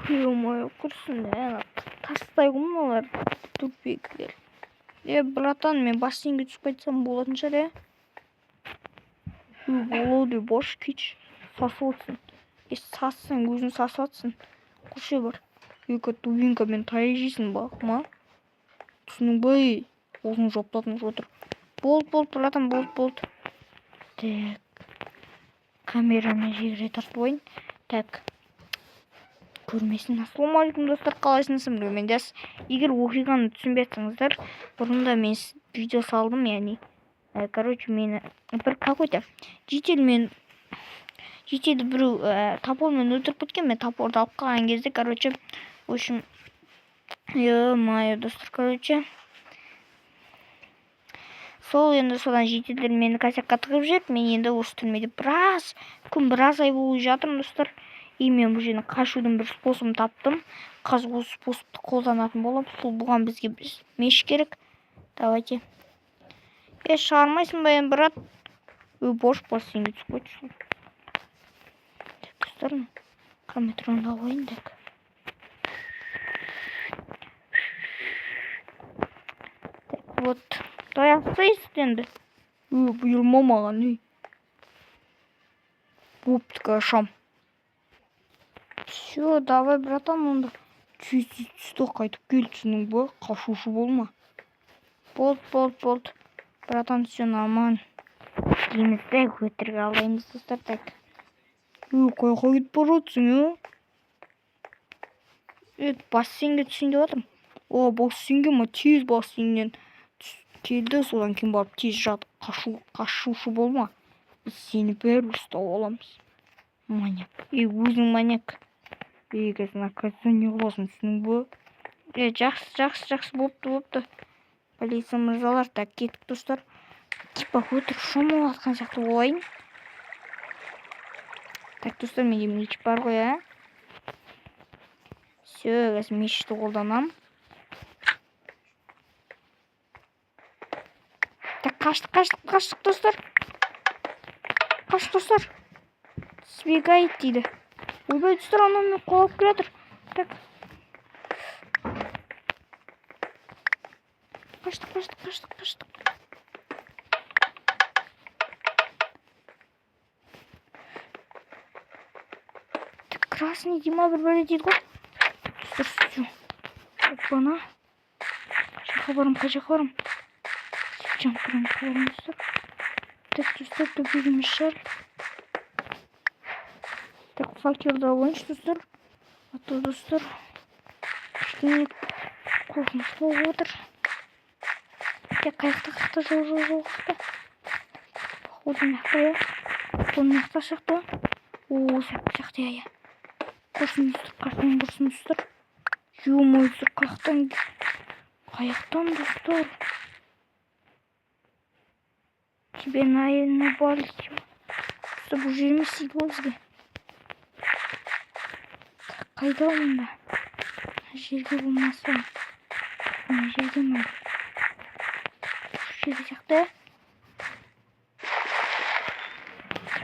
Ё-моё, құрсын да, тастай ғой мыналар, тупиктер. Е, братан, мен бассейнге түсіп кетсем болатын шығар, иә? Болады, бош кетші. Сасып отырсың. Е, сассаң, өзің сасып жатсың. Құршы бар. Екі дубинкамен таяқ жейсің ба, ма? Түсіндің ба, ей? Аузың жаптатын отыр. Болды, болды, братан, болды, болды. Так. Камераны жерге тартып қояйын. Так. Көрмесін. Ассалаумағалейкум, достар, қалайсыңыз? Мен Диас. Егер оқиғаны түсінбей жатсаңыздар, бұрында мен видео салдым, яғни, короче, мені бір какой-то житель жительді біреу топормен өлтіріп кеткен. Мен топорды алып қалған кезде, короче, в общем, ё-моё, достар, короче, сол енді содан жительдер мені косякқа тығып жіберді. Мен енді осы түрмеде біраз күн, біраз ай болып жатырмын, достар. И мен бұл жерден қашудың бір способын таптым. Қазір осы способты қолданатын боламын. Сол бұған бізге меч керек. Давайте. Е, шығармайсың ба енді, брат? Ө, бош, бассейнге түсіп кетші. Так, достар, қарамай алып алайын. Так. Так, вот. Давай, ашсайшы енді. Ө, бұйырма маған, ей. Бопты, ашам. Все, давай, братан, онда. Тез, тез түс, қайтып кел, түсіндің ба? Қашушы болма. Болды, болды, болды. Братан, все нормально. Дейміз де, өтірік алдаймыз, достар, так. Ө, қаяққа кетіп бара жатсың, е? Е, бассейнге түсейін деп жатырмын. О, бассейнге ма? Тез бассейннен келді, содан кейін барып тез жат, қашу, қашушы болма. Біз сені бәрібір ұстап аламыз. Маньяк. Ей, өзің маньяк. Ей, қазір наказание қыласың, түсіндің ба? Е, жақсы, жақсы, жақсы, бопты, бопты. Полиция мырзалар, так, кеттік, достар. Типа өтірік шомылып жатқан сияқты болайын. Так, достар, менде меч бар ғой, ә? Все, қазір мечті қолданамын. Так, қаштық, қаштық, қаштық, достар. Қаштық, достар. Сбегает дейді. Ойбай, достар, анау мені қуалап келе жатыр. Так. Қаштық, қаштық, қаштық, қаштық. Так, красный дей ма, бір бәле дейді ғой. Достар, все. Опана. Қай жаққа барамын, қай жаққа барамын? Жанып тұрамын, барамын, достар. Так, достар, тупигіміз шығар. Так, факелді алайыншы, достар. А то, достар, кішкене қорқынышты болып отыр. Так, қаяқта, қаяқта, жол, жол, жол, қаяқта? Походу, мына жақта, иә. Ол мына жақта сияқты. О, сияқты, иә, иә. Құрсын, достар, құрсын, құрсын, достар. Ё-моё, достар, қаяқтан, қаяқтан, достар? Тебе на бал. Достар, бұл жер емес дейді ғой бізге. Қайда онда? Мына жерге болмаса. Мына жерге ма? Осы жерге сияқты.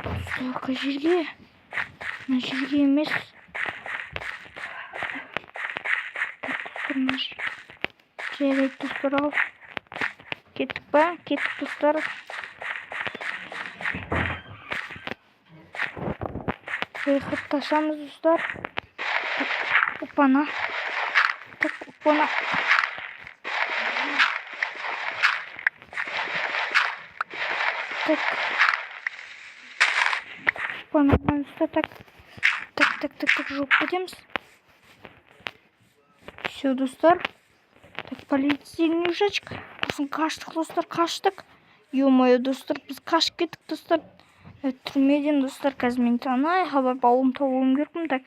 Достар, қай жерге? Мына жерге емес. Так, достар, мына жерге. Жарайды, достар, ал. Кеттік па? Кеттік, достар. Выход ашамыз, достар. Так, опана. Так, опана. Так. Опана, достар, так. Так, так, так, так, жауып кетеміз. Все, достар. Так, полицейный мешочек. Сосын қаштық, достар, қаштық. Ё-моё, достар, біз қашып кеттік, достар. Түрмеден, достар, қазір мен ана жаққа барып ауылымды тауып керекпін. Так,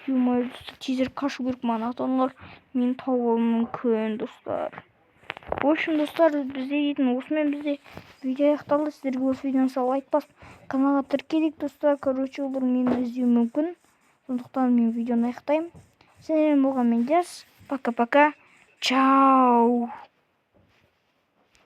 ё-моё, достар, тезірек қашу керек маған, а то аналар мені тауып алуы мүмкін, достар. В общем, достар, бізде дейтін осымен бізде видео аяқталды. Сіздерге осы видеоны салып лайк басып, каналға тіркелейік, достар. Короче, олар мені іздеуі мүмкін. Сондықтан мен видеоны аяқтаймын. Сіздермен болған мен Диас. Пока-пока. Чао.